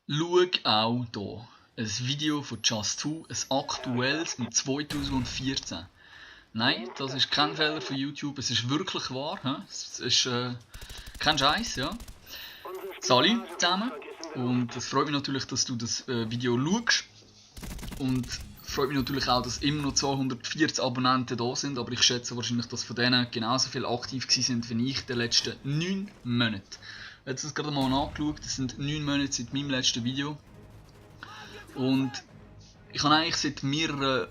Schau auch hier ein Video von Just2, ein aktuelles in 2014. Nein, das ist kein Fehler von YouTube, es ist wirklich wahr. He? Es ist kein Scheiß, ja. Sali zusammen. Und es freut mich natürlich, dass du das Video schaust. Und es freut mich natürlich auch, dass immer noch 240 Abonnenten da sind. Aber ich schätze wahrscheinlich, dass von denen genauso viele aktiv sind wie ich in den letzten 9 Monaten. Jetzt habe ich gerade mal nachgeschaut, das sind 9 Monate seit meinem letzten Video. Und ich habe eigentlich seit mehreren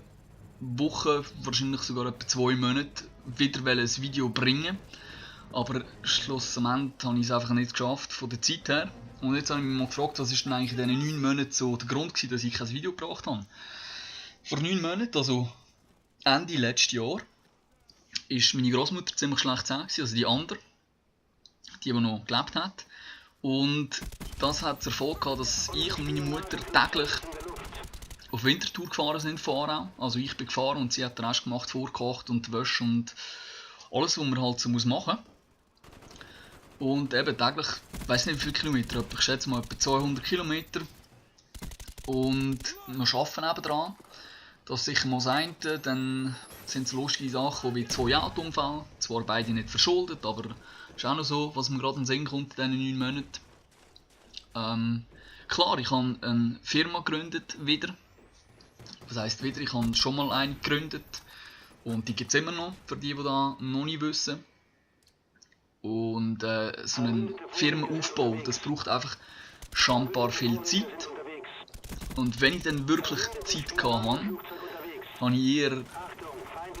Wochen, wahrscheinlich sogar etwa 2 Monaten, wieder ein Video bringen. Aber schlussendlich habe ich es einfach nicht geschafft, von der Zeit her. Und jetzt habe ich mich mal gefragt, was ist denn eigentlich in diesen 9 Monaten so der Grund gewesen, dass ich kein Video gebracht habe. Vor 9 Monaten, also Ende letzten Jahr, ist meine Großmutter ziemlich schlecht zu sehen, also die andere, die noch gelebt hat. Und das hat zur Folge gehabt, dass ich und meine Mutter täglich auf Winterthur gefahren sind von Aarau. Also ich bin gefahren und sie hat den Rest gemacht, vorgekocht und Wäsche und alles, was man halt so machen muss. Und eben täglich, ich weiss nicht wie viele Kilometer, ich schätze mal etwa 200 Kilometer. Und wir arbeiten nebendran. Das ist sicher mal das eine. Dann sind es lustige Sachen wie 2 Autounfälle. Zwar beide nicht verschuldet, aber ist auch noch so, was mir gerade in den Sinn kommt in diesen 9 Monaten. Klar, ich habe eine Firma gegründet wieder. Das heisst wieder, ich habe schon mal eine gegründet. Und die gibt es immer noch, für die das noch nicht wissen. Und so einen Firmenaufbau, das braucht einfach schambar viel Zeit. Und wenn ich dann wirklich Zeit hatte, habe ich eher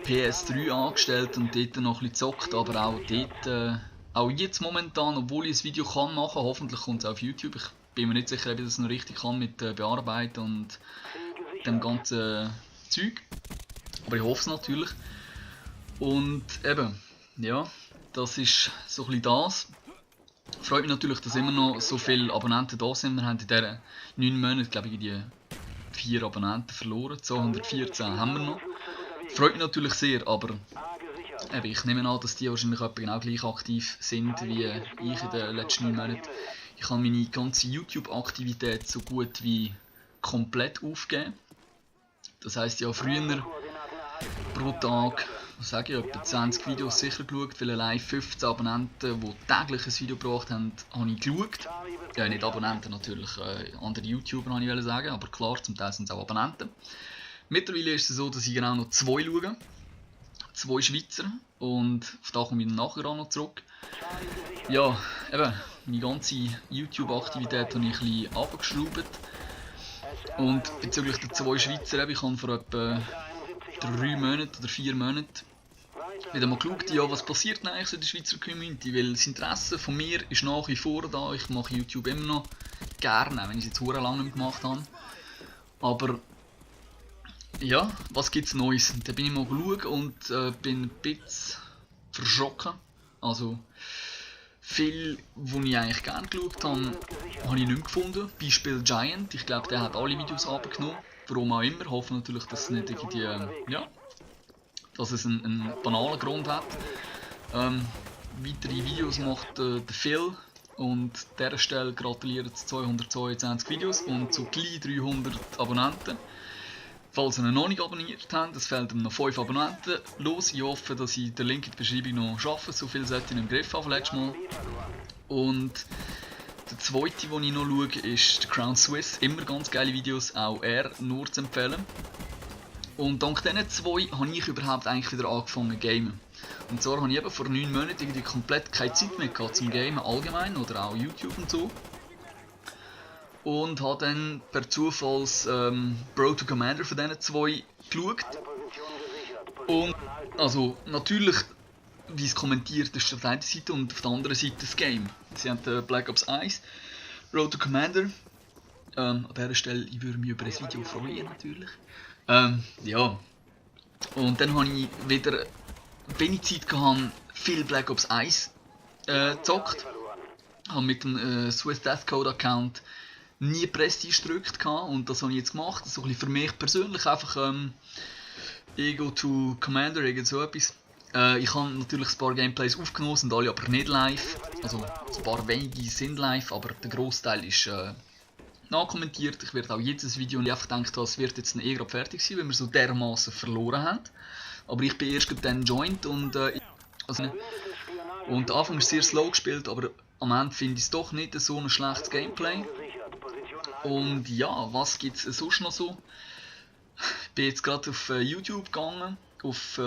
PS3 angestellt und dort noch ein bisschen gezockt. Aber auch dort, auch jetzt momentan, obwohl ich ein Video kann machen, hoffentlich kommt es auf YouTube. Ich bin mir nicht sicher, ob ich das noch richtig kann mit Bearbeiten und dem ganzen Zeug. Aber ich hoffe es natürlich. Und eben, ja, das ist so ein bisschen das. Freut mich natürlich, dass immer noch so viele Abonnenten da sind. Wir haben in diesen 9 Monaten, glaube ich, die 4 Abonnenten verloren. 214 haben wir noch. Freut mich natürlich sehr, aber eben, ich nehme an, dass die wahrscheinlich etwa genau gleich aktiv sind wie ich in den letzten 9 Monaten. Ich habe meine ganze YouTube-Aktivität so gut wie komplett aufgegeben. Das heisst, ja, früher pro Tag, was sage ich, etwa 20 Videos sicher geschaut, weil allein 15 Abonnenten, die täglich ein Video gebracht haben, habe ich geschaut. Ja, nicht Abonnenten natürlich, andere YouTuber habe ich sagen, aber klar, zum Teil sind es auch Abonnenten. Mittlerweile ist es so, dass ich genau noch 2 schaue. 2 Schweizer und auf das komme ich nachher auch noch zurück. Ja, eben, meine ganze YouTube-Aktivität habe ich ein bisschen runtergeschraubt. Und bezüglich der 2 Schweizer, ich habe vor etwa 3 Monaten oder 4 Monaten wieder mal geschaut, ja, was passiert denn eigentlich in der Schweizer Community, weil das Interesse von mir ist nach wie vor da, ich mache YouTube immer noch gerne, wenn ich es jetzt sehr lange nicht gemacht habe. Aber ja, was gibt es Neues? Da bin ich mal geschaut und bin ein bisschen verschrocken. Also viel, was ich eigentlich gerne geschaut habe, habe ich nicht mehr gefunden. Beispiel Giant, ich glaube, der hat alle Videos abgenommen. Warum auch immer, hoffe natürlich, dass es nicht irgendwie, ja, dass es einen banalen Grund hat. Weitere Videos macht der Phil und an dieser Stelle gratuliere zu 222 Videos und zu gleich 300 Abonnenten. Falls ihr ihn noch nicht abonniert habt, es fehlen ihm noch 5 Abonnenten los. Ich hoffe, dass ich den Link in der Beschreibung noch schaffe, so viel sollte ich im Griff haben letztes Mal. Und der zweite, den ich noch schaue, ist der Crown Swiss. Immer ganz geile Videos, auch er nur zu empfehlen. Und dank diesen 2 habe ich überhaupt eigentlich wieder angefangen zu gamen. Und zwar habe ich eben vor 9 Monaten irgendwie komplett keine Zeit mehr gehabt zum Gamen allgemein oder auch YouTube und so. Und habe dann per Zufall Bro to Commander von diesen 2 geschaut. Und also natürlich, wie es kommentiert ist auf der einen Seite und auf der anderen Seite das Game. Sie haben Black Ops 1, Road to Commander. An dieser Stelle, ich würde mich über ein Video freuen natürlich. Ja. Und dann habe ich wieder wenig Zeit gehabt, viel Black Ops 1 gezockt. Habe mit dem Swiss Death Code Account nie Prestige gedrückt und das habe ich jetzt gemacht. Das ist so ein bisschen für mich persönlich einfach Ego to Commander, irgend so etwas. Ich habe natürlich ein paar Gameplays aufgenommen, sind alle aber nicht live. Also ein paar wenige sind live, aber der Großteil ist nachkommentiert. Ich werde auch jedes Video nicht einfach denken, das wird jetzt eh gerade fertig sein, weil wir so dermaßen verloren haben. Aber ich bin erst dann joined und und der Anfang ist sehr slow gespielt, aber am Ende finde ich es doch nicht so ein schlechtes Gameplay. Und ja, was gibt es sonst noch so? Ich bin jetzt gerade auf YouTube gegangen, auf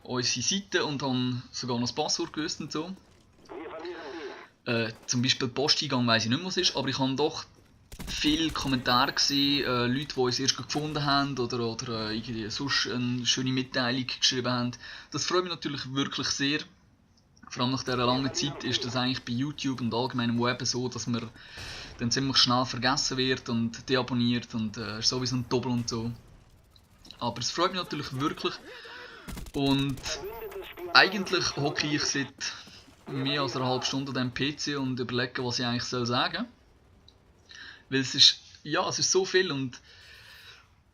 unsere Seite und habe sogar noch das Passwort gewusst und so. Zum Beispiel Posteingang weiss ich nicht mehr, was ist, aber ich habe doch viele Kommentare gesehen, Leute, die uns erst gefunden haben oder irgendwie sonst eine schöne Mitteilung geschrieben haben. Das freut mich natürlich wirklich sehr. Vor allem nach dieser langen Zeit ist das eigentlich bei YouTube und allgemein im Web so, dass man dann ziemlich schnell vergessen wird und deabonniert und ist sowieso ein Doppel und so. Aber es freut mich natürlich wirklich und eigentlich hocke ich seit mehr als einer halben Stunde an diesem PC und überlege, was ich eigentlich sagen soll. Weil es ist so viel und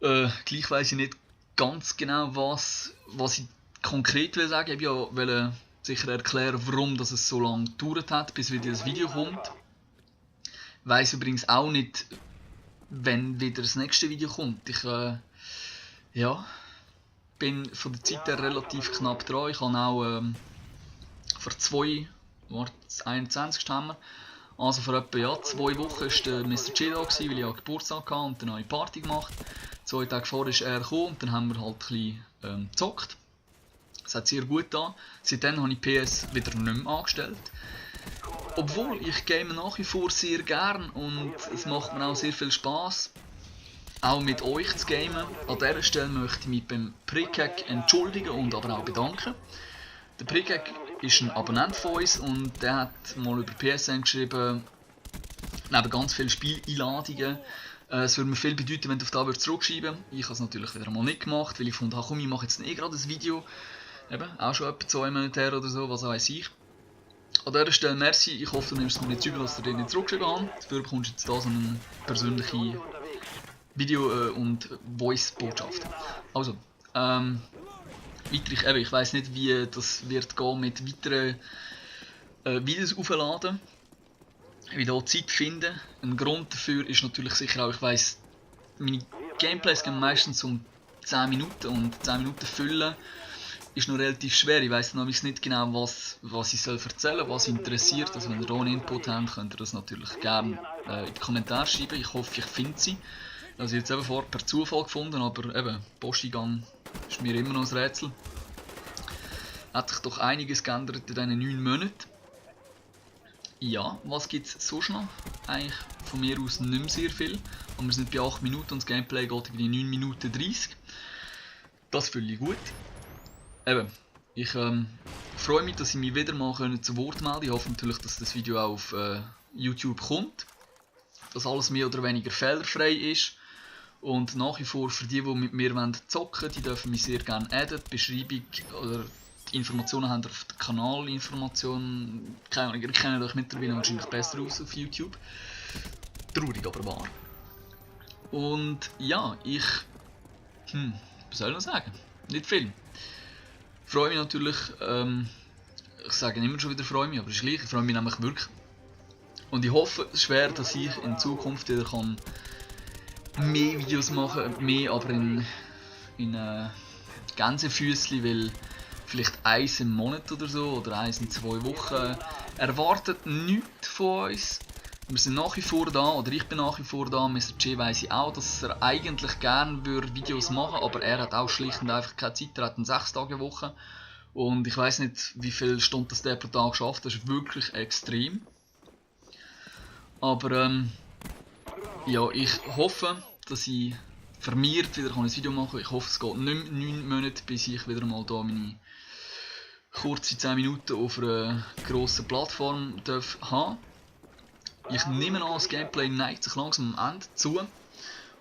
gleich weiss ich nicht ganz genau, was ich konkret will sagen. Ich wollte sicher erklären, warum das es so lange gedauert hat, bis wieder das Video kommt. Ich weiss übrigens auch nicht, wenn wieder das nächste Video kommt. Ich bin von der Zeit her relativ knapp dran. Ich habe auch vor 21. haben wir. Also vor etwa 2 Wochen war der Mr. G da, weil ich Geburtstag hatte und eine neue Party gemacht. 2 Tage vorher ist er gekommen und dann haben wir halt ein bisschen gezockt. Es hat sehr gut getan. Seitdem habe ich PS wieder nicht mehr angestellt. Obwohl ich game nach wie vor sehr gern und es macht mir auch sehr viel Spaß, auch mit euch zu gamen. An dieser Stelle möchte ich mich beim Prickhack entschuldigen und aber auch bedanken. Der Prickhack ist ein Abonnent von uns und der hat mal über PSN geschrieben, neben ganz vielen Spieleinladungen. Es würde mir viel bedeuten, wenn du auf das zurückschreiben würdest. Ich habe es natürlich wieder mal nicht gemacht, weil ich fand, komm, ich mache jetzt gerade ein Video. Eben, auch schon etwa 2 Monate her oder so, was weiß ich. An dieser Stelle merci, ich hoffe, du nimmst es mir nicht übel, dass ich dir nicht zurückgeschrieben habe. Dafür bekommst du jetzt hier so eine persönliche Video- und Voice-Botschaft. Also, ich weiss nicht, wie das wird gehen mit weiteren Videos aufladen. Ich will hier Zeit finden. Ein Grund dafür ist natürlich sicher auch, ich weiss, meine Gameplays gehen meistens um 10 Minuten und 10 Minuten füllen ist noch relativ schwer. Ich weiss noch nicht genau, was ich erzählen soll, was interessiert. Also wenn ihr ohne Input habt, könnt ihr das natürlich gerne in die Kommentare schreiben. Ich hoffe, ich finde sie. Also jetzt eben vorher per Zufall gefunden, aber eben, Posteingang ist mir immer noch ein Rätsel. Hat sich doch einiges geändert in diesen 9 Monaten. Ja, was gibt es sonst noch? Eigentlich von mir aus nicht mehr sehr viel. Und wir sind bei 8 Minuten und das Gameplay geht in 9 Minuten 30. Das fühle ich gut. Eben, ich freue mich, dass ich mich wieder mal zu Wort melden. Ich hoffe natürlich, dass das Video auch auf YouTube kommt. Dass alles mehr oder weniger fehlerfrei ist. Und nach wie vor für die mit mir zocken wollen, die dürfen mich sehr gerne adden. Die Beschreibung oder die Informationen habt ihr auf der Kanalinformation. Keine Ahnung, ihr kennt euch mittlerweile wahrscheinlich besser aus auf YouTube. Traurig, aber wahr. Und ja, was soll ich noch sagen? Nicht viel. Ich freue mich natürlich, ich sage immer schon wieder freue mich, aber es ist gleich, ich freue mich nämlich wirklich. Und ich hoffe schwer, dass ich in Zukunft wieder mehr Videos machen kann, mehr aber in Gänsefüßchen, weil vielleicht 1 im Monat oder so, oder 1 in 2 Wochen. Erwartet nichts von uns. Wir sind nach wie vor da, oder ich bin nach wie vor da. Mr. G weiss ich auch, dass er eigentlich gerne Videos machen würde, aber er hat auch schlicht und einfach keine Zeit. Er hat eine 6-Tage-Woche. Und ich weiss nicht, wie viele Stunden das der pro Tag schafft. Das ist wirklich extrem. Aber ja, ich hoffe, dass ich vermehrt wieder ein Video machen kann. Ich hoffe, es geht nicht mehr 9 Monate, bis ich wieder mal da meine kurze 10 Minuten auf einer grossen Plattform haben. Ich nehme an, das Gameplay neigt sich langsam am Ende zu.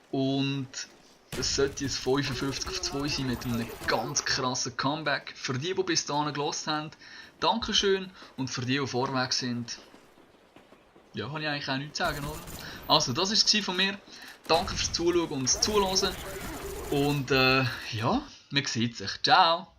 Und es sollte jetzt 55:2 sein mit einem ganz krassen Comeback. Für die bis dahin gehört haben, Dankeschön. Und für die vorweg sind, ja, kann ich eigentlich auch nichts sagen, oder? Also, das war es von mir. Danke fürs Zuschauen und das Zuhören. Und ja, man sieht sich. Ciao!